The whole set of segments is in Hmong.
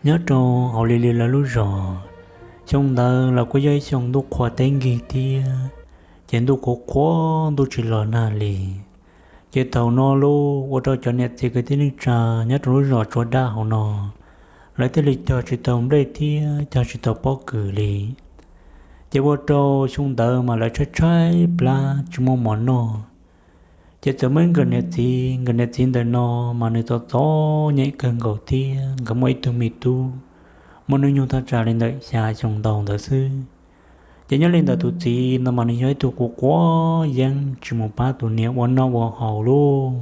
Nyob rau hauv Lis Lis lawv lub zos, xyoo ntawd los kuj yog ib xyoo ntuj qhua teb nkig thiab, ces ntuj qhuav qhuav ntuj tsis los nag li. Ces thaum no lauj, ua rau cov niam txiv kwv tij neej tsa nyob rau lub zos Tsua Dab hauv no, lawv thiaj li cog tsis tau nplej thiab cog tsis tau pob kws li. Ces ua rau xyoo ntawd mas lawv tshaib tshaib plab tsis muaj mov noj. Ces txawm muaj ib nkawm niam txiv, nkawm niam txiv ntawm no mas nws txom txom nyem kawg nkaus thiab, nkawd muaj ib tug me tub, muaj hnub nyoog thaj tsam li ntawm xya xyoo ntau ntawd xwb. Ces nyob li ntawd tus txiv no mas nws yog ib tug quav quav yeeb tsis mus pab tus niam ua noj ua haus lauj,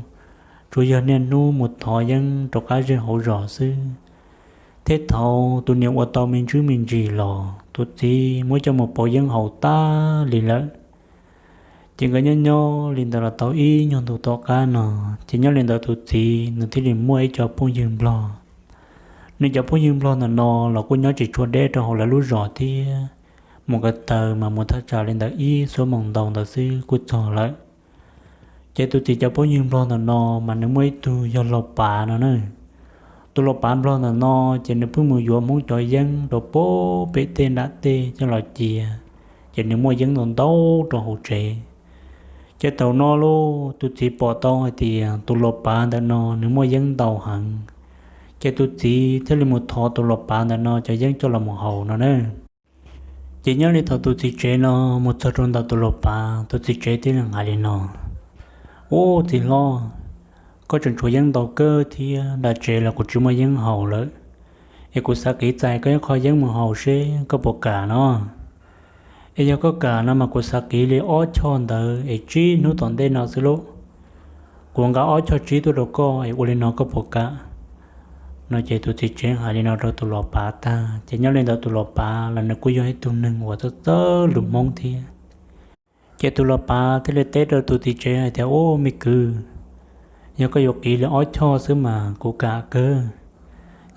tsuas yog niaj hnub mus thov yeeb rau qab zej hauv zos xwb. Thiab thaum tus niam ua tau me ntsis me ntsis los tus txiv muab coj mus pauv yeeb haus tag li lawm. Ces nkawd nyob nyob li ntawd los tau ib nyuag ntu tom qab no, ces nyob li ntawd tus txiv nws thiaj li muaj ib co phooj ywg nplog. Nws cov phooj ywg nplog ntawm no los kuj nyob tsis tshua deb rau hauv lawv lub zos thiab, mus ko taw mas mus thaj tsam li ntawd ib xuab moos ntau ntawd xwb kuj txog lawm. Ces tus txiv cov phooj ywg nplog ntawm no mas nws muaj ib tug yog los pav no na. Tus los pav nplog ntawm no ces nws pheej mus yuav Hmoob cov yeeb rau pem tej nram tej coj los cia, ces nws muaj yeeb ntau ntau rau hauv tsev. Ces thaum no lauj, tus txiv pom tau hais tias tus los pav ntawm no nws muaj yeeb ntau heev, ces tus txiv thiaj li mus thov tus los pav ntawm no cov yeeb coj los mus haus no na. Ces nyob li thaum tus txiv tsev no mus txog rau ntawm tus los pav, tus txiv tsev thiaj li hais li no: Ub, txiv hlob, koj tseem tshuav yeeb ntau kawg thiab, nram tsev los kuv tsis muaj yeeb haus lawm, es kuv xav qiv txais koj ib qho yeeb mus haus seb koj puas kam no. Es yog koj kam no mas kuv xav qiv li ob choj ntawd es tsib hnub tom ntej no xwb lauj. Kuv nqa ob choj tsib tuaj rau koj es ua li no koj puas kam? No ces tus txiv tsev hais li no rau tus los pav tag, ces nyob li ntawd tus los pav los nws kuj yog ib tug neeg uas txawj txawj lus Hmoob thiab. Ces tus los pav thiaj li teb rau tus txiv tsev hais tias: Ub, me kwv, yog koj yuav qiv li ob choj xwb mas kuv kam kawg.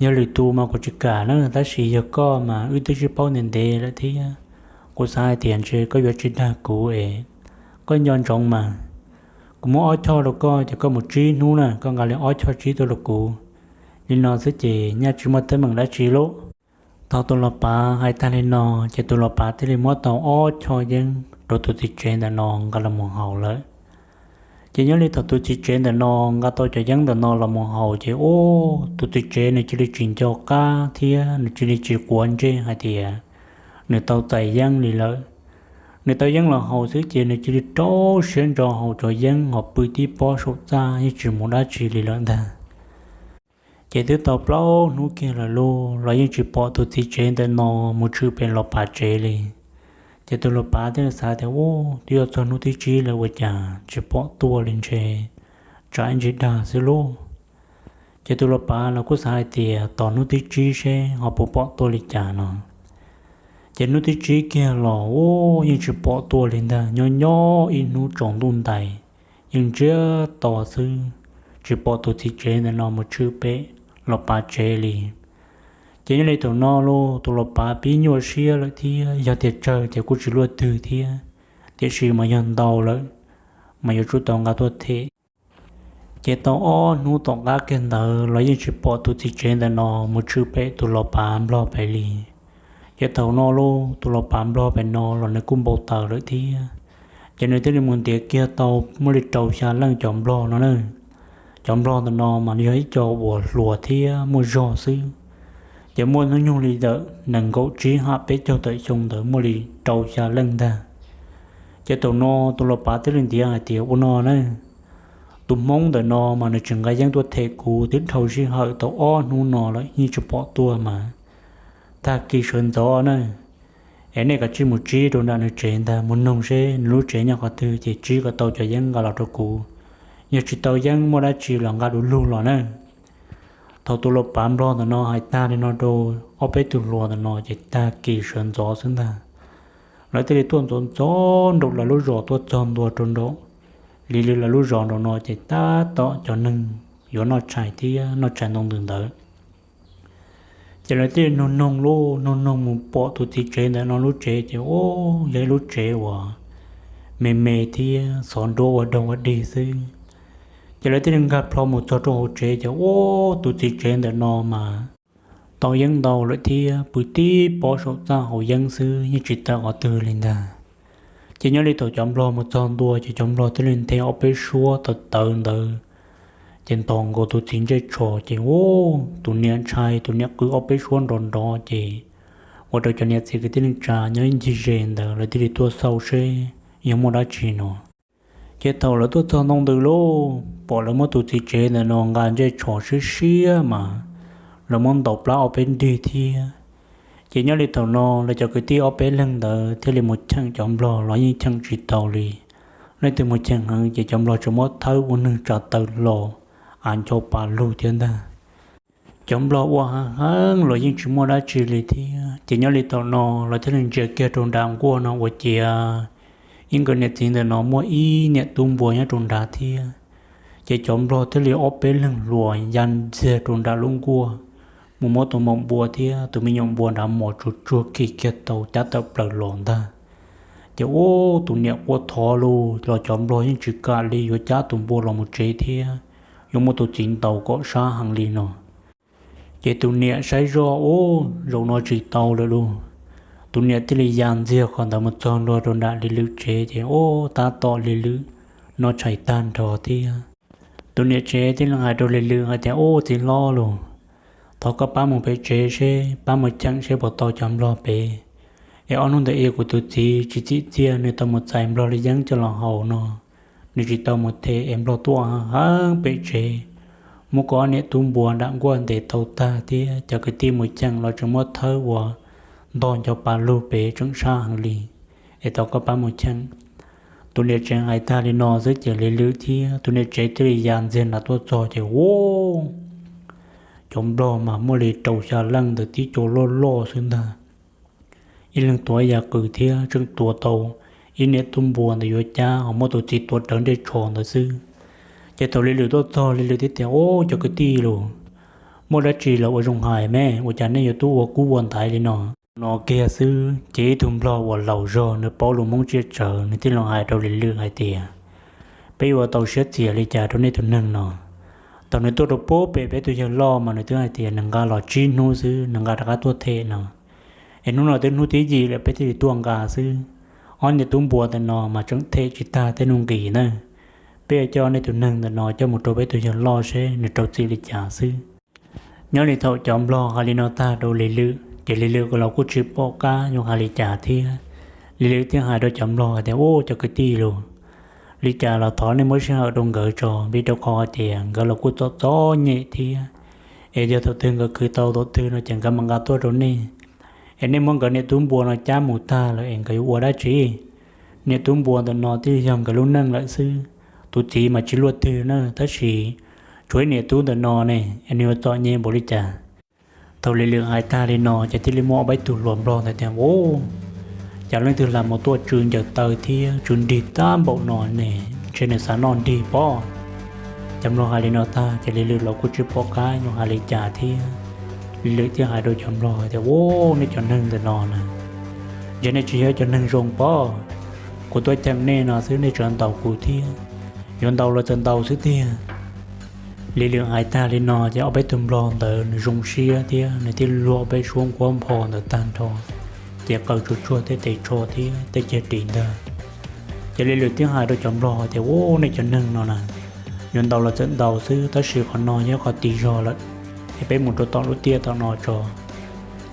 Yog lwm tus mas kuv tsis kam na, tab sis yog koj mas wb twb sib paub ntev ntev lawm thiab, kuv xav hais tias ntshe koj yuav tsis dag kuv es koj nco ntsoov mas. Kuv muab ob choj rau koj ces koj mus tsib hnub na, koj nqa li ob choj tsib tuaj rau kuv. Li no xwb ces nyaj tsis muaj teeb meem dab tsi lauj. Thaum tus los pav hais tag li no, ces tus los pav thiaj li muab tau ob choj yeeb rau tus txiv tsev ntawm no nqa los mus haus lawm. Ces nyob li thaum tus txiv tsev ntawm no nqa tau cov yeeb ntawm no los mus haus ces ub, tus txiv tsev nws cia li tsis nco qab thiab nws cia li tsis quav ntsej hais tias nws tau txais yeeb li lawm. Nws tau yeeb los haus xwb ces nws cia li rau siab ntso haus cov yeeb ho pw tib pob saum txaj yeej tsis mus dab tsi li lawm ntag. Ces twb tau plaub hnub kiag lawm lauj los yeej tsis pom tus txiv tsev ntawm no mus tshwm pem los pav tsev li. Ces tus los pav thiaj li xav tias, Ub, twb yuav txog hnub thib tsib lawm ua cas tsis pom tuaj li, ntshe tsam ib ntsis dag xwb lauj. Ces tus los pav los kuj xav hais tias tos hnub thib tsib seb ho puas pom tuaj li cas no. Ces hnub thib tsib kiag los ub, yeej tsis pom tuaj li ntag, nyob nyob ib hnub tsaus ntuj ntais, yeej ntsiag to xwb, tsis pom tus txiv tsev ntawm no mus tshwm pem los pav tsev li. Ces nyob li thaum no lauj, tus los pav pib nyuaj siab lawm thiab, yog tias tsawg ces kuj tsis luaj twg thiab, tiam sis mas yog ntau lawm mas yuav tsum tau nqa tuaj them. Ces tau ob hnub tom qab kiag ntawd los yeej tsis pom tus txiv tsev ntawm no mus tshwm pem tus los pav nplog pem li. Ces thaum no lauj, tus los pav nplog pem no los nws kuj npau taws lawm thiab. Ces nws thiaj li mus ntiav kiag tau muaj li rau xya leej cov nplog no na. Cov nplog ntawm no mas nws yog ib co uas hluas thiab muaj zog xwb. Ces muaj hnub nyoog li ntawm nees nkaum tsib ham peb caug tawm xyoo ntawd muaj li rau xya leej ntag. Ces thaum no tus los pav thiaj li ntiav hais tias, Ua no na, tus Hmoob ntawm no mas nws tseem nqa yeeb tuaj them kuv twb dhau sij hawm tau ob hnub no lawm yeej tsis pom tuaj mas, tag kis sawv ntxov na, es nej kav tsij mus tsib rau nram nws tsev ntag, mus noog seb nws lub tsev nyob qhov twg ces tsib kom tau cov yeeb nqa los rau kuv. Yog tsis tau yeeb muaj dab tsi los nqa du lug los na. Thaum tus los pav nplog ntawm no hais tag li no rau ob peb tug hluas ntawm no ces tag kis sawv ntxov xwb ntag. Lawv thiaj li tuaj ntxov ntxov nraum lawv lub zos tuaj txog ntua rau nraum li li lawv lub zos nraum no ces tab tom cov neeg yuav noj tshais thiab noj tshais ntoo ntws ntawd. Ces lawv thiaj li noog noog lub, noog noog mus pom tus txiv tsev ntawm no lub tsev ces ub, yog ib lub tsev uas me me thiab xov nruab ua dog ua dig xwb. Ces lawv thiaj li nkag plho mus txog rau hauv tsev ces ub, tus txiv tsev ntawm no mas Tau yeeb ntau lawm thiab pw tib pob saum txaj haus yeeb xwb yeej tsis tawm qhov twg li ntag. Ces nyob li thaum cov nplog mus txog ntua ces cov nplog thiaj li nthe ob peb suab tawv tawv ntawd, ces ntog nkaus tus txiv ntsej tsho ces ub, tus niam ntshai, tus niam qw ob peb suab nrov nrov ces ua rau cov niam txiv kwv tij neej tsa nyob ib ncig ze ntawd lawv thiaj li tuaj xauj seb yog muaj dab tsi no. Ces thaum lawv tuaj txog ntoo ntws lauj, pom lawv muab tus txiv tsev ntawm no nqa ntsej tsho siab siab mas lawv muab ntaus plab ob peb nrig thiab. Ces nyob li thaum no lawv cov kwv tij ob peb leeg ntawd thiaj li mus cheem cov nplog los yeej cheem tsis tau li. Leej twg mus cheem heev ces cov nplog tseem muab thawb ua neeg tsa taw hlo, av ncho pa lug thiab ntag. Cov nplog ua heev heev los yeej tsis muaj dab tsi li thiab. Ces nyob li thaum no lawv thiaj li ntsia kiag rau nram nkuaj no ua ciav ib nkawd niam txiv ntawm no muaj ib niam tub npua nyob rau nrad thiab. Ces cov nplog thiaj li ob peb leeg hluas ya ntxiag rau nram lub nkuaj, mus muab tus maum npua thiab tus me nyuam npua nrad mos tsuag tsuag khi kiag tau cab tawm plaws los ntag. Ces ub, tus niam quaj thov lug los cov nplog yeej tsis kam li yuav cab tus npua los mus tsev thiab yuav muab tus txiv ntaus kom sab heev li no. Ces tus niam saib zoj ub, zaum no tsis tau lawm lauj. Tus niam thiaj li ya ntxiag qhov ntawd mus txog ntua rau nram Lis Lwm tsev ces ub, tab tom Lis Lwm noj tshais tag nrho thiab. Tus niam tsev thiaj li hais rau Lis Lwm hais tias, Ub, txiv hlob lauj, thov koj pab mus pem tsev seb, pab mus cheem seb puas tau cov nplog pem. Es ob hnub ntawd es kuv tus txiv tsis txim txiaj, nws tau mus txais nplog li yeeb coj los haus no, nws tsis tau mus them es nplog tuaj heev pem tsev, muab koj ob niam tub npua nram nkuaj ntes tau tag thiab cov kwv tij mus cheem los tseem muab thawb ua ntog ncho pa lug pem tseem sab heev li. Es thov koj pab mus cheem. Tus niam tsev hais tag li no xwb ces Lis Lwm thiab tus niam tsev thiaj li ya ntxiag nram tuaj txog ces ub, cov nplog mas muaj li rau xya leej ntawd tib co loj loj xwb ntag. Ib leeg tuav ib yam qws thiab tseem tuav tau ib niam tub npua ntawd yuav cab ho muab tus txiv tuav rawv ntsej tsho ntawd xwb. Ces thaum Lis Lwm tuaj txog Lis Lwm thiaj tias, Ub, cov kwv tij lauj, muaj dab tsi los ua zoo hais me, ua cas nej yuav tuaj ua kub ua ntaiv li no? No kiag xwb ces ib tug nplog uas laus zog nws paub lus Hmoob tsiaj tsawv nws thiaj los hais rau Lis Lwm hais tias, Peb yuav tau siab txias li cas rau nej tus neeg no? Thaum nws tuaj rau pub pem peb tus yawg loj mas nws twb hais tias nws nqa los tsib hnub xwb nws nqa rov qab tuaj them no. Es hnub no twb hnub thib yim lawm peb thiaj li tuaj nqa xwb. Ob niam tub npua ntawm no mas tseem them tsis tag tej nuj nqis na. Peb yuav coj nej tus neeg ntawm no coj mus rau peb tus yawg loj seb nws rau txim li cas xwb. Nyob li thaum cov nplog hais li no tag rau Lis Lwm ces Lis Lwm los kuj tsis pom qab yuav hais li cas thiab. Lis Lwm thiaj hais rau cov nplog hais tias, Ub, cov kwv tij lauj, li cas los thov nej muab sij hawm rau nkawd tso, vim rau qhov tias nkawd los kuj txom txom nyem thiab. Es yog thaum twg nkawd khwv tau thaum twg no ces nkawd mam nqa tuaj rau nej. Es nej muab nkawd niam tub npua no cab mus tag lawm es nkawd yuav ua dab tsi? Niam tub npua ntawm no twb yog nkawd lub neej lawm xwb. Tus txiv mas tsis luaj twg na, tab sis tshuav ib niam tub ntawm no ne, es nws yuav txom nyem npaum li cas? Thaum Lis Lwm hais tag li no ces thiaj li muaj ob peb tug hluas nplog ntawd tias, Ub, cas leej twg lam mus tuaj tsw ncaws taw thiab tsw nrig tag npaum no ne, ntshe nws xav noj nrig pob. Cov nplog hais li no tag ces Lis Lwm los kuj tsis pom qab yuav hais li cas thiab. Lis Lwm thiaj hais rau cov nplog tias, Ub, nej cov neeg ntawm no na, ntshe nej tsis yog cov neeg zoo pob. Kuv tuaj cheem nej no xwb nej tseem ntaus kuv thiab. Yuav ntaus los txawm ntaus xwb tiag. Lis Lwm hais tag li no ces ob peb tug nplog ntawd nws zoo siab thiab nws thiaj luag ob peb suab nkuab npho ntawd tag nrho, ces qaws tsuag tsuag tej tes tsho thiab tej ceg ris ntag. Ces Lis Lwm thiaj hais rau cov nplog tias, Ub, nej cov neeg no na, yuav ntaus los txawm ntaus xwb tab sis qhov no yog qhov tig zog lawm, es peb mus rau tom lub tiaj tom no tso.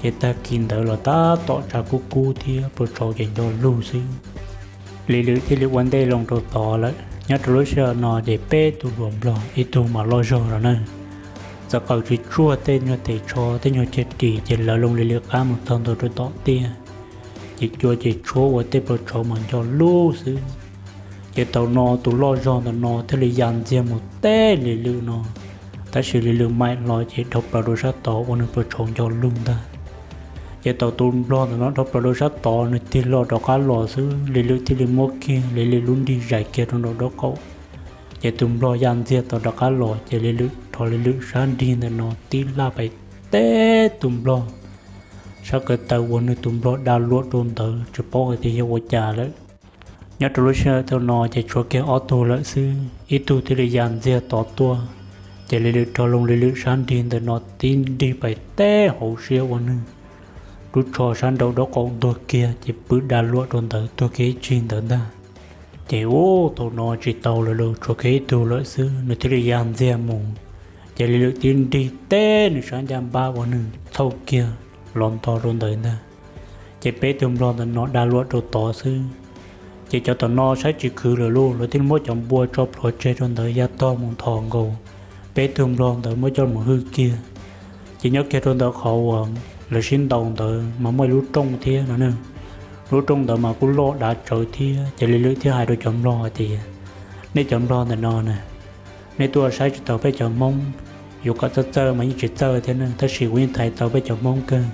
Ces tag kis ntawd los tab tom tshav kub kub thiab pluas tshauv ces nco lug xwb. Lis Lwm thiaj li ua ntej loo rau tod lawm. Nyob rau lub sij hawm no ces peb tug hluas nplog ib tug mas loj zog lawm na, txawm qaws tsis tsuag tej nyuag tes tsho tej nyuag ceg ris ces lawv loo Lis Lwm qab mus txog ntua rau tom tiaj, ces cua ces tshuab ua tej pluas tshauv mas nco lug xwb. Ces thaum no tus loj zog ntawm no thiaj li ya ntxiag mus teb Lis Lwm no, tab sis Lis Lwm maim hlo ces dhau plaws rau sab tod ua nws pluas tshauv nco lug ntag. Ces thaum tus nplog ntawm no dhau plaws rau sab tod nws tig hlo rov qab los xwb Lis Lwm thiaj li muab kiag Lis Lwm lub nrig zais kiag rau nraum nraub qaum. Ces tus nplog ya ntxiag tod rov qab los ces Lis Lwm rho Lis Lwm sab nrig ntawm no tib laj pais teb tus nplog sab kaw taw uas nws tus nplog da luam rau ntawd tsis paub hais tias yog ua cas lawm. Nyob rau lub sij hawm thaum no ces tshuav kiag ob tug lawm xwb, ib tug thiaj li ya ntxiag tod tuaj, Ces Lis Lwm rho loo Lis Lwm sab nrig ntawm no tib nrig pais teb hauv siab ua nwg lub tsho sab nraum nraub qaum ntuag kiag ces pw da luam rau ntawd tuag kiag ib tsig ntawd ntag. Ces ub, thaum no tsis tau lawm lauj, tshuav kiag ib tug lawm xwb, nws thiaj li ya ntxiag mus. Ces Lis Lwm tib nrig teb nws sab ncaj npab ua nwg txhauj kiag los nto rau ntawd ntag. Ces peb tug nplog ntawm no da luam rau tod xwb. Ces cov tom no saib tsis khwv lawm lauj, lawv thiaj muab cov npua tso plhuav tseg rau ntawd ya tog mus nthos nkaus peb tug nplog ntawd muab coj mus hwj kiag. Ces nyob kiag rau ntawm qhov uas lawv sib ntaus ntawd mas muaj ib lub rooj thiab no ne. Lub rooj ntawd mas kuj loj dav tsawv thiab, ces Lis Lwm thiaj hais rau cov nplog hais tias, nej cov nplog ntawm no na, nej tuaj saib tsis taus peb cov Hmoob, yuav kom txawj txawj mas yeej tsis txawj thiab ne, tab sis kuv yeej thaiv tau peb cov Hmoob kawg,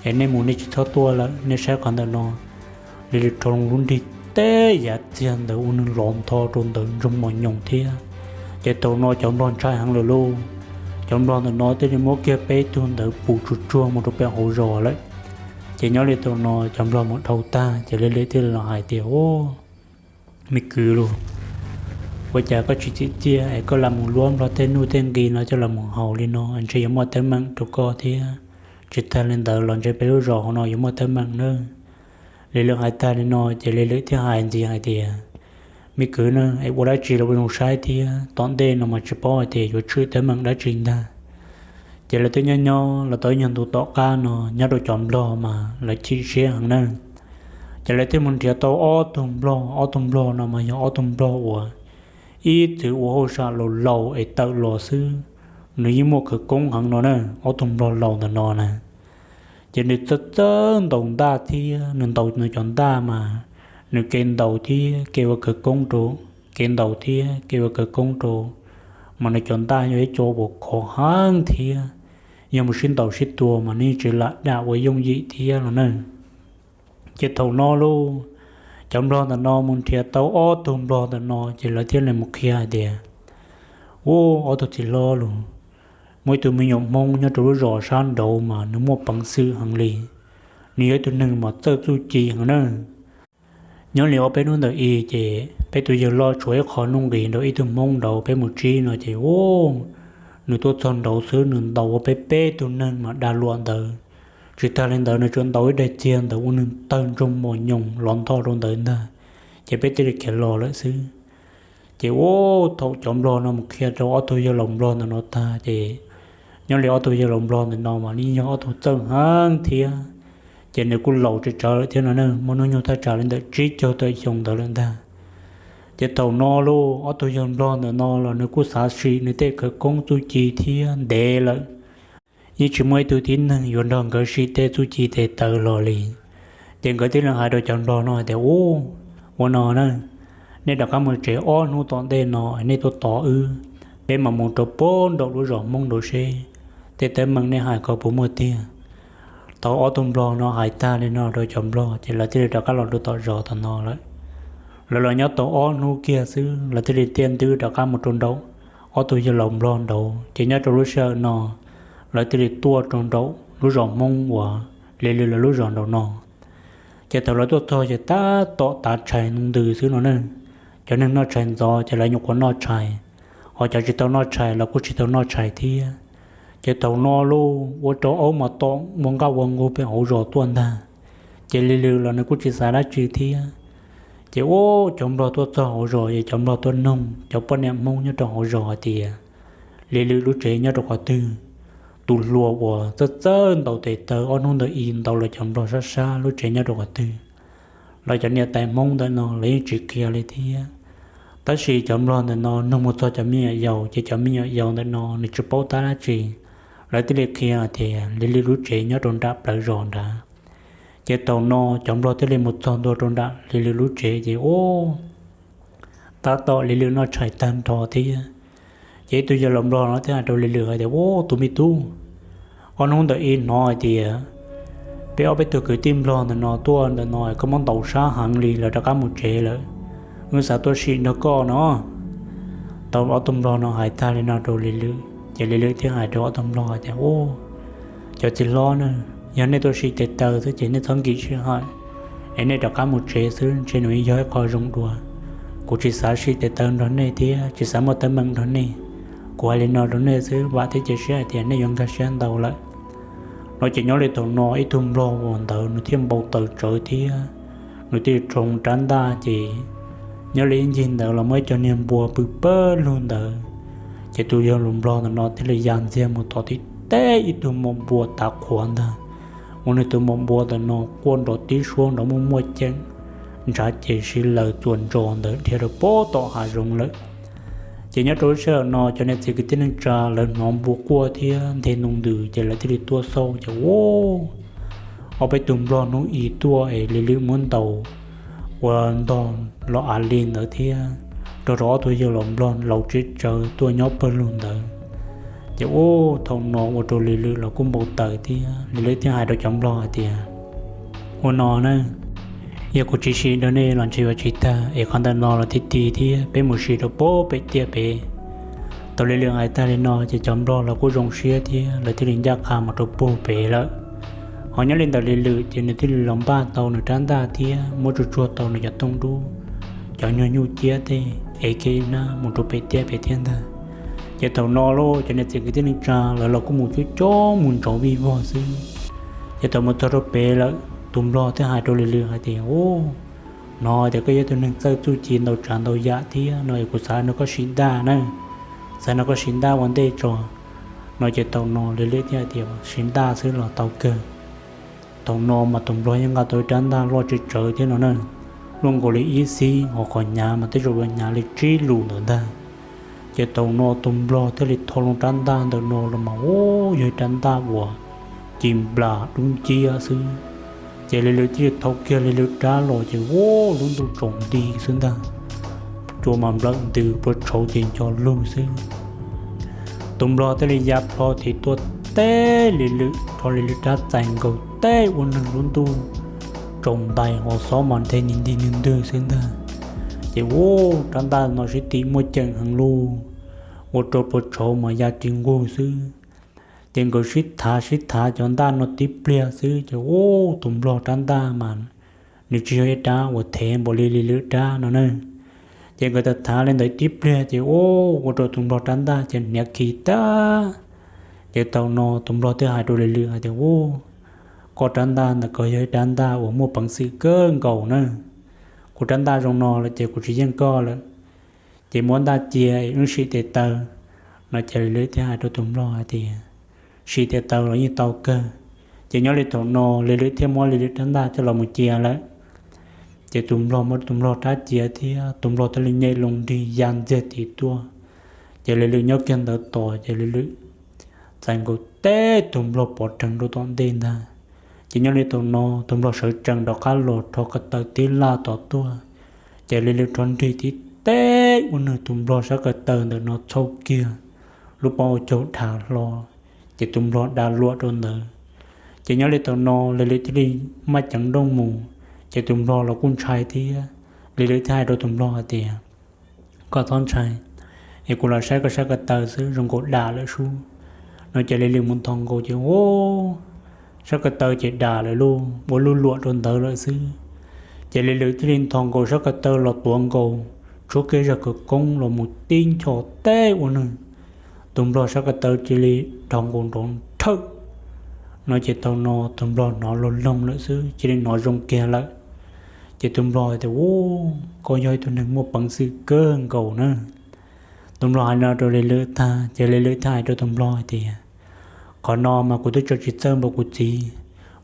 es nej mus nej tsis txhob tuaj lawm, nej saib qhov ntawm no. Lis Lwm rho lub nrig teb yav txiag ntawd ua nws los ntho rau ntawd ntsoog mos nyoos thiab. Ces thaum no cov nplog ntshai heev lawm lauj, cov nplog ntawm no thiaj li muab kiag peb tug ntawd pum tsuag tsuag mus rau pem hauv zos lawm. Ces nyob li thaum no cov nplog mus dhau tag ces Lis Lwm thiaj li los hais tias, ub, me kwv lauj, ua cas koj tsis txim txiaj es koj lam mus luab nplog tej nuj tej nqi no coj los mus haus li no, ntshe yuav muaj teeb meem rau koj thiab. Tsis tag li ntawd los ntshe peb lub zos hauv no yuav muaj teeb meem nawb. Lis Lwm hais tag li no ces Lis Lwm thiaj hais ntxiv hais tias, me kwv na, es ua dab tsi los ua zoo saib thiab, tom ntej no mas tsis paub hais tias yuav tshwm teeb meem dab tsi ntag. Ces lawv twb nyob nyob los tau ib nyuag ntu tom qab no nyob rau cov nplog mas lawv chim siab heev na. Ces lawv thiaj mus nrhiav tau ob tug nplog, ob tug nplog no mas yog ob tug nplog uas ib txwm ua hauj sam laus laus es tawm los xwb, nws yeej muaj khawv koob heev no na, ob tug nplog laus ntawm no na. Ces nws txawj txawj ntaus ntaj thiab, nws ntaus nws cov ntaj mas nws kev ntaus thiab kev ua khawv koob rau, kev ntaus thiab kev ua khawv koob rau, mas nws cov ntaj yog ib co uas khov heev thiab, yog mus sib ntaus sib tua mas nws yeej tsis lam dam ua yooj yim thiab no na. Ces thaum no lauj, cov nplog ntawm no mus nrhiav tau ob tug nplog ntawm no ces lawv thiaj li mus qhia hais tias, ub, ob tug txiv hlob lauj, muaj ib tug me nyuam Hmoob nyob rau lub zos sab nraud mas nws muaj peev xwm heev li, nws yog ib tug neeg mas txawj txuj ci heev na. Nyob li ob peb hnub ntawm i ces peb tus yawg loj tshuav ib qho nuj nqis nrog ib tug Hmoob nraud peb mus tsib no ces, ub, nws tuaj txog nraud xwb nws ntaus ua peb peb tug neeg mas da luam ntawd. Tsis tag li ntawd nws tseem ntaus ib daim txiag ntawd ua nws tawg ntsoog mos nyoos los ntho rau ntawd ntag, ces peb thiaj li khiav los lawm xwb. Ces ub, thaum cov nplog no mus qhia rau ob tug yawg laus nplog ntawm no tag ces nyob li ob tug yawg laus nplog ntawm no mas yeej yog ob tug txawj heev thiab, ces nws kuj laus tsawv tsawv lawm thiab no na, muaj hnub nyoog thaj tsam li ntawm tsib caug tawm xyoo ntawd lawm ntag. Ces thaum no lauj, ob tug yawg nplog ntawm no los nws kuj xav sim nws tej khawv koob txuj ci thiab ntev lawm, yeej tsis muaj ib tug tib neeg yuav nrog nkawd sim tej txuj ci tes taw los li. Ces nkawd thiaj li hais rau cov nplog no hais tias, ub, ua no na, nej rov qab mus tsev ob hnub tom ntej no nej tuaj tos wb, peb mam mus rau puag nraum lub zos Hmoob nraud seb tej teeb meem nej hais ko puas muaj tiag. Thaum ob tug nplog no hais tag li no rau cov nplog ces lawv thiaj li rov qab los rau tom zos tom no lawm. Lawv los nyob tau ob hnub kiag xwb lawv thiaj li tiaj ntwb rov qab mus rau nraum ob tug yawg laus nplog nraud, ces nyob rau lub sij hawm no lawv thiaj li tuaj rau nraum lub zos Hmoob uas Lis Lwm lawv lub zos nraum no. Ces thaum lawv tuaj txog ces tab tom tav tshais ntws xwb no ne. Cov neeg noj tshais ntxov ces lawv nyuam qhuav noj tshais, ho cov tsis tau noj tshais los kuj tsis tau noj tshais thiab. Ces thaum no lauj, ua rau aub mas tom ua nqaj ua nqug pem hauv zos tuaj ntag. Ces Lis Lwm los nws kuj tsis xav dab tsi thiab. Ces ub, cov nplog tuaj txog hauv zos es cov nplog tuaj noog cov poj niam Hmoob nyob rau hauv zos hais tias, Lis Lwm lub tsev nyob rau qhov twg? Tus hluas uas txawj txawj ntaus tes taw ob hnub ntawd i ntaus los cov nplog sab sab lub tsev nyob rau qhov twg? Los cov niam tais Hmoob ntawm no lawv yeej tsis qhia li thiab. Tab sis cov nplog ntawm no nug mus txog cov me nyuam yaus ces cov me nyuam yaus ntawm no nws tsis paub tab dab tsi. Lawv thiaj li qhia tias Lis Lwm lub tsev nyob rau nram plawv zos nrad. Ces thaum no cov nplog thiaj li mus txog ntua rau nram Lis Lwm lub tsev ces ub, tab tom Lis Lwm noj tshais tag nrho thiab. Ces ib tug yawg laus nplog no thiaj hais rau Lis Lwm hais tias, ub, tus me tub, ob hnub ntawm i hnov hais tias peb ob peb tug kwv tij nplog ntawm no tuaj ntawm no koj muab ntaus sab heev li lawv rov qab mus tsev lawm, wb xav tuaj sim nrog koj no. Tau ob tug nplog no hais tag li no rau Lis Lwm ces Lis Lwm thiaj hais rau ob tug nplog hais tias, ub, cov txiv hlob na, yog nej tuaj sim tes taw xwb ces nej txhob nkim sij hawm, es nej rov qab mus tsev xwb ntshe nws yog ib qho zoo dua. Kuv tsis xav sim tes taw nrog nej thiab tsis xav muaj teeb meem nrog nej. Kuv hais li no rau nej xwb, vam thiab cia siab hais tias nej yuav nkag siab ntau lawm. No ces nyob li thaum no ib tug nplog uas ntawd nws thiaj npau taws tsawv thiab nws thiaj rho rab ntaj ces nyob li ib ncig ntawd los muaj ib co niag npua pw pawg lug ntawd. Ces tus yawg laus nplog ntawm no thiaj li ya ntxiag mus tom tib teb ib tug maum npua tav qhuav ntag, uas nws tus maum npua ntawm no quaj nrov tib suab nrov muaj muaj ceem, ntshav ces siv laws txuas ntsos ntawd dhia rau pem tom hav zoov lawm. Ces nyob rau lub sij hawm no cov niam txiv kwv tij neej tsa lawv hnov npua quaj thiab nthe ntoo ntws ces lawv thiaj li tuaj xauj ces ua ob peb tug nplog hnub i tuaj es li lwm muab ntaus ua ntog los av li ntawd thiab, rau rau ob tug yawg laus nplog laus tsiab tsawv tuaj nyob pawg lug ntawd. Ces ua thaum no ua rau li lwm los kuj npau taws thiab li lwm thiaj hais rau cov nplog hais tias, ua no na, yog kuv tsis sim rau nej los ntshe yuav tsis tag es qhov ntawm no los ti ti thiab peb mus sim rau pem tiaj pem. Thaum li lwm hais tag li no ces cov nplog los kuj zoo siab thiab lawv thiaj li ncaj qha mus rau puag pem lawm. Ho nyob li ntawm li lwm ces nws thiaj li los npaj tau nws rab ntaj thiab muab tsuag tsuag tau nws cov tooj dub, cov nyuag nyuj ciab tej ev kiag ib hnab mus rau pem tiaj pem thiab ntag. Ces thaum no lauj cov niam txiv kwv tij neej tsa lawv los kuj mus coob coob mus ntsoov vij vog xwb. Ces thaum mus txog rau pem lawm tus nplog thiaj hais rau li lwm hais tias, u, hnov tias koj yog ib tug neeg txawj txuj ci ntau tsav ntau yam thiab no es kuv xav nrog koj sim ntaj na, xav nrog koj sim ntaj ua ntej tso. No ces thaum no li lwm thiaj hais tias sim ntaj xwb los tau kawg. Thaum no mas tus nplog yeej nqa tau ib rab ntaj loj tsawv tsawv thiab no na, luaj nkaus li ib xib, ho qhov hnyav mas tej zaum yuav hnyav li tsib lus ntawd ntag. Ces thaum no tus nplog thiaj li thau loo rab ntaj ntawm no los mas u, yog ib rab ntaj uas ci nplas dub nciab xwb. Ces li lwm thiaj li thau kiag li lwm rab los ces u, lub ntuj tsaus nti xwb ntag, cua mas nplawm ntws, puas tshauv ces nco lug xwb. Tus nplog thiaj li ya plho thiv tuaj teb li lwm, rho li lwm rab txais nkaus teb ua neeg lub ntuj tsaus ntais ho xob mas nthe nti ntig ntwg ntwg xwb ntag. Ces u, rab ntaj no sib tim muaj ceem heev lug, ua rau puas tshauv mas ya ci nqug xwb. Ces nkawd sib thav sib thav cov ntaj no tib pliag xwb ces u, tus nplog rab ntaj mas nws tsis yog ib rab uas thev npaum li li lwm rab no na. Ces nkawd thav thav li ntawd tib pliag ces u, ua rau tus nplog rab ntaj ces hniav khi tag. Ces thaum no tus nplog thiaj hais rau li lwm hais tias, u, koj rab ntaj ntawm ko yog ib rab ntaj uas muaj peev xwm kawg nkaus na. Kuv rab ntaj zoo no lawm ces kuv tsis yeej koj lawm. Ces muab ntaj cia es wb sim tes taw. No ces li lwm thiaj hais rau tus nplog hais tias, sim tes taw los yeej tau kawg. Ces nyob li thaum no li lwm thiaj muab li lwm rab ntaj coj los mus cia lawm. Ces tus nplog muab tus nplog rab cia thiab tus nplog thiaj li nyem loo nrig ya ntxiag tid tuaj. Ces li lwm nyob kiag ntawd tos ces li lwm txais nkaus teb tus nplog pov rhees rau tom ntej ntag. Ces nyob li thaum no tus nplog sawv tsees rov qab los rho ko taw tib laj tom tuaj. Ces li lwm rho nrig tib teb ua nws tus nplog sab ko taw ntawm no txhauj kiag, lub pob ua caug dhas hlo, ces tus nplog da luam rau ntawd. Ces nyob li thaum no li lwm thiaj li maj ceev nrooj mus, ces tus nplog los kuj ntshai thiab. Li lwm thiaj hais rau tus nplog hais tias, koj txhob ntshai, es kuv los saib koj sab ko taw xwb, zoo nkaus dam lawm sub. No ces li lwm mus nthos nkaus ces u, sab ko taw ces dam lawm lauj, ua luj luam rau ntawd lawm xwb. Ces li lwm thiaj li nthos nkaus sab ko taw los tuav nkaus, tshuab kiag zaj khawv koob los mus tib ncho teb ua nws, tus nplog sab ko taw cia li dhau nkaus nrov nrhawj. No ces thaum no tus nplog hnov log loog lawm xwb cia li hnov zoo kiag lawm. Ces tus nplog tias, u, koj yog ib tug neeg muaj peev xwm kawg nkaus na. Tus nplog hais no rau li lwm tag ces li lwm thiaj hais rau tus nplog hais tias, qhov no mas kuv twb tso tsis txawj npaum kuv txiv.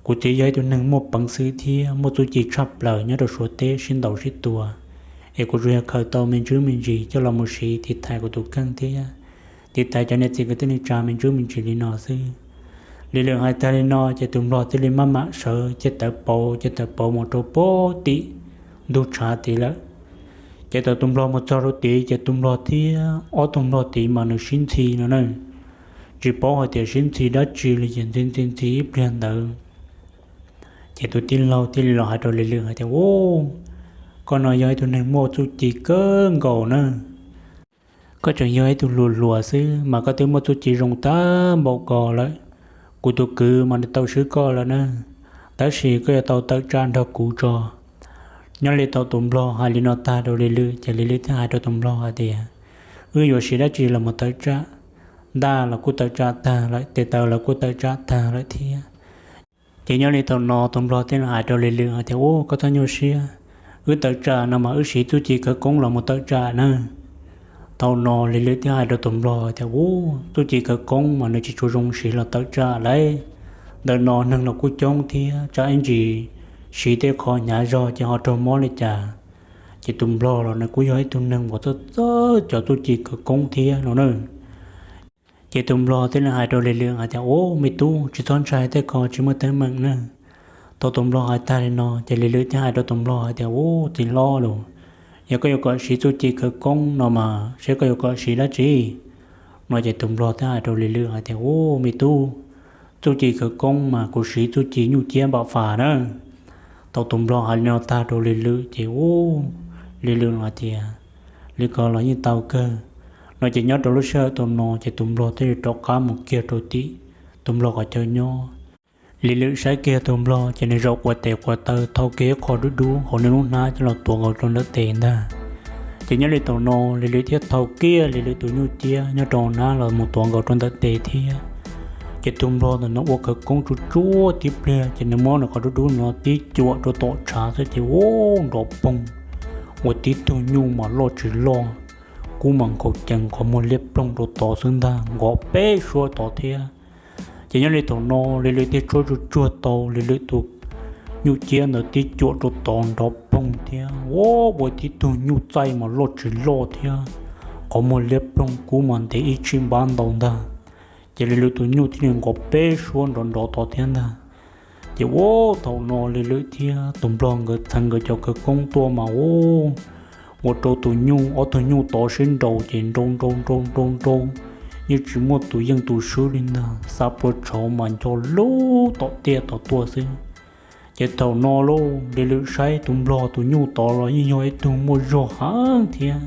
Kuv txiv yog ib tug neeg muaj peev xwm thiab muaj txuj ci tshaj plaws nyob rau Suav teb sib ntaus sib tua, es kuv tsuas yog khaws tau me ntsis me ntsis coj los mus siv tiv thaiv kuv tus kheej thiab tiv thaiv cov niam txiv kwv tij neej tsa me ntsis me ntsis li no xwb. Li lwm hais tag li no ces tus nplog thiaj li maj mam sawv cia tawv pauv cia tawv pauv mus rau pem tim ntug tshav tid lawm. Ces thaum tus nplog mus txog rau tid ces tus nplog thiab ob tug nplog tid mas nws sib ntxhi no na. Tsis paub hais tias sib ntxhi dab tsi li ces ntxhi ntxhi ntxhi ib pliag ntawd, ces tus tij laug thiaj li los hais rau li lwm hais tias, u, koj no yog ib tug neeg muaj txuj ci kawg nkaus na. Koj tseem yog ib tug hluas hluas xwb mas koj twb muaj txuj ci zoo tag npaum ko lawm. Kuv tus kwv mas nws tau swb koj lawm na, tab sis koj yuav tau tawm tsam nrog kuv tso. Nyob li thaum tus nplog hais li no tag rau li lwm ces li lwm thiaj hais rau tus nplog hais tias, wb yuav siv dab tsi los mus tawm tsam? ntaj los kuj tawm tsam tag lawm, tes taw los kuj tawm tsam tag lawm thiab. Ces nyob li thaum no tus nplog thiaj li hais rau Lis Lwm hais tias, Ub, koj txhob nyuaj siab, wb tawm tsam no mas wb siv txuj ci khawv koob los mus tawm tsam nawb. Thaum no Lis Lwm thiaj hais rau tus nplog tias, Ub, txuj ci khawv koob mas nws tsis tshua zoo siv los tawm tsam lauj. Ntawm no neeg los kuj coob thiab, tsam ib ntsis siv tej qho hnyav zog ces ho raug mob li cas. Ces tus nplog los nws kuj yog ib tug neeg uas txawj txawj cov txuj ci khawv koob thiab no na. Ces tus nplog thiaj li hais rau Lis Lwm hais tias, Ub, me tub, tsis txhob ntshai tej ko tsis muaj teeb meem na. Thaum tus nplog hais tag li no ces Lis Lwm thiaj hais rau tus nplog hais tias, Ub, txiv hlob lauj, yog koj yuav kom siv txuj ci khawv koob no mas seb koj yuav kom siv dab tsi? No ces tus nplog thiaj hais rau Lis Lwm hais tias, Ub, me tub, txuj ci khawv koob mas kuv siv txuj ci nyuj ciab npam fas na. Thaum tus nplog hais li no tag rau Lis Lwm ces, ub, Lis Lwm hais tias, Li ko los yeej tau kawg. No ces nyob rau lub sij hawm thaum no ces tus nplog thiaj li rov qab mus kiag rau tim tus nplog qhov chaw nyob. Lis Lwm saib kiag tus nplog ces nws zaum quav tes quav taw thau kiag ib qho dub dub hauv nws lub hnab coj los tuav nkaus rau ntawm tes ntag. Ces nyob li thaum no Lis Lwm thiaj thau kiag Lis Lwm tus nyuj ciab nyob rau hnab los mus tuav nkaus rau ntawm tes thiab. Ces tus nplog ntawm no ua khawv koob tsuag tsuag tib pliag ces nws muab nws qhov dub dub no tib cuam rau tom tshav xwb ces ub, nrov poog, ua tib tug nyuj mas loj tsis loj, kub mas nkhaus cees qhov muag liab ploog rau tod xwb ntag, nkov peb suab tod thiab. Ces nyob li thaum no Lis Lwm thiaj tshuab tsuag tsuag tau Lis Lwm tus nyuj ciab ntawd tib cuam rau tod nrov poog thiab ua, ua tib tug nyuj txaij mas loj tsis loj thiab, qhov muag liab ploog kub mas ntev ib tshim npab ntau ntag. Ces Lis Lwm tus nyuj thiaj li nkov peb suab nrov nrov tod thiab ntag. Ces ub, thaum no Lis Lwm thiab tus nplog nkawd txheev nkawd cov khawv koob tuaj mas ub, ua rau tus nyuj, ob tug nyuj tod sib nraus ces nrau nrau nrau nrau nrau, yeej tsis muaj tus yeej tus swb li ntag, xa puas tshauv mas ncho lub tom tiaj tod tuaj xwb. Ces thaum no lauj, Lis Lwm saib tus nplog tus nyuj tod los yeej yog ib tug muaj zog heev thiab.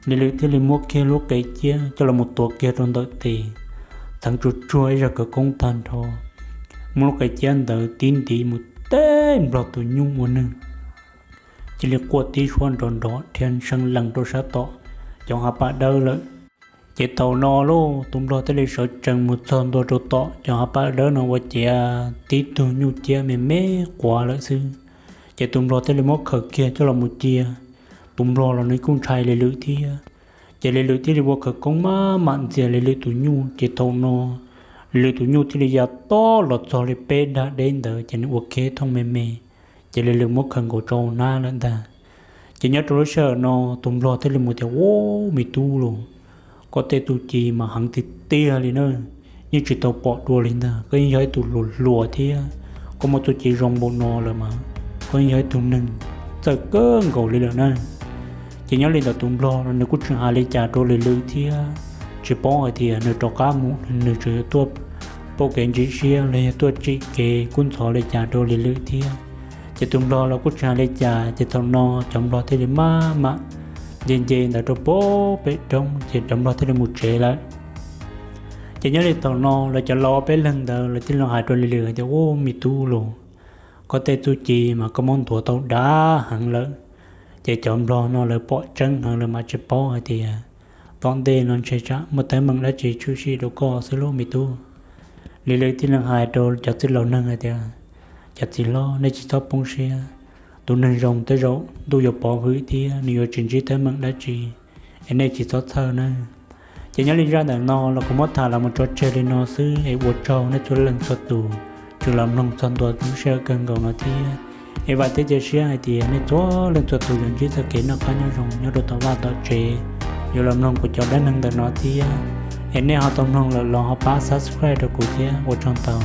Lis Lwm thiaj li muab kiag lub qe ciab coj los mus tuav kiag rau ntawm tes, txheev tsuag tsuag ib zaj khawv koob tag nrho, muab lub qe ciab ntawd tib ntiv mus teb nplog tus nyuj ua neeg cia li quaj tib suab nrov nrov dhia seeb lees rau sab tom cov hav pam dawb lawm. Ces thaum no lauj, tus nplog thiaj li sawv tsees mus txog ntua rau tom cov hav pam dawb no ua ciav tib tug nyuj ciab me me quav lawm xwb. Ces tus nplog thiaj li muab khaws kiag coj los mus cia. Tus nplog los nws kuj ntshai Lis Lwm thiab. Ces Lis Lwm thiaj li ua khawv koob maj mam ntxias Lis Lwm tus nyuj, ces thaum no Lis Lwm tus nyuj thiaj li ya tob los txog li peb dag deb ntawd ces nws ua kheb thooj me me, ces Lis Lwm muab khaws nkaus rau hnab lawm ntag. Ces nyob rau lub sij hawm no tus nplog thiaj li mus tias, Ub, me tub lauj, koj tej txuj ci mas heev tiag tiag li na, yeej tsis tau pom dua li ntag. Koj yeej yog ib tug hluas hluas thiab, koj muaj txuj ci zoo npaum no lawm mas koj yeej yog ib tug neeg txawj kawg nkaus li lawm na. Ces nyob li ntawd tus nplog no nws kuj tsis hais li cas rau Lis Lwm thiab, tsis paub hais tias nws rov qab mus nws tseem yuav tuaj pauj kev ntsim siab los yog tuaj tsim kev kub ntxhov li cas rau Lis Lwm thiab. Ces tus nplog los kuj tsis hais li cas, ces thaum no cov nplog thiaj li maj mam nce nce ntawd rau pem roob, ces cov nplog thiaj li mus tsev lawm. Ces nyob li thaum no lawv cov laus ob peb leeg ntawd lawv thiaj li hais rau Lis Lwm hais tias, Ub, me tub lauj, koj tej txuj ci mas koj muab nthuav tau dav heev lawm. Ces cov nplog no lawv pom tseeb heev lawv mas tsis paub hais tias tom ntej no ntshe tsam muaj teeb meem dab tsi tshwm sim rau koj xwb lauj me tub. Lis Lwm thiaj li hais rau cov txwj laus neeg hais tias, Cov txiv hlob, nej tsis txhob poob siab. Tus neeg zoo tej zaum ntuj yuav pov hwm thiab nws yuav tsis ntsib teeb meem dab tsi, es nej tsis txhob txhawj nawb. Ces nyob li zaj ntawm no los kuv muab tham los mus tso tseg li no xwb es ua tsaug nej txhua leej txhua tus tseem los mloog txog ntua lub sij hawm kawg nkaus no thiab. Es vam thiab cia siab hais tias nej txhua leej txhua tus yuav ntsib txoj kev noj qab nyob zoo nyob rau tom vaj tom tsev, yuav los mloog kuv cov dab neeg ntawm no thiab. Es nej ho tau mloog lawm los ho pab subscribe rau kuv thiab, ua tsaug ntau.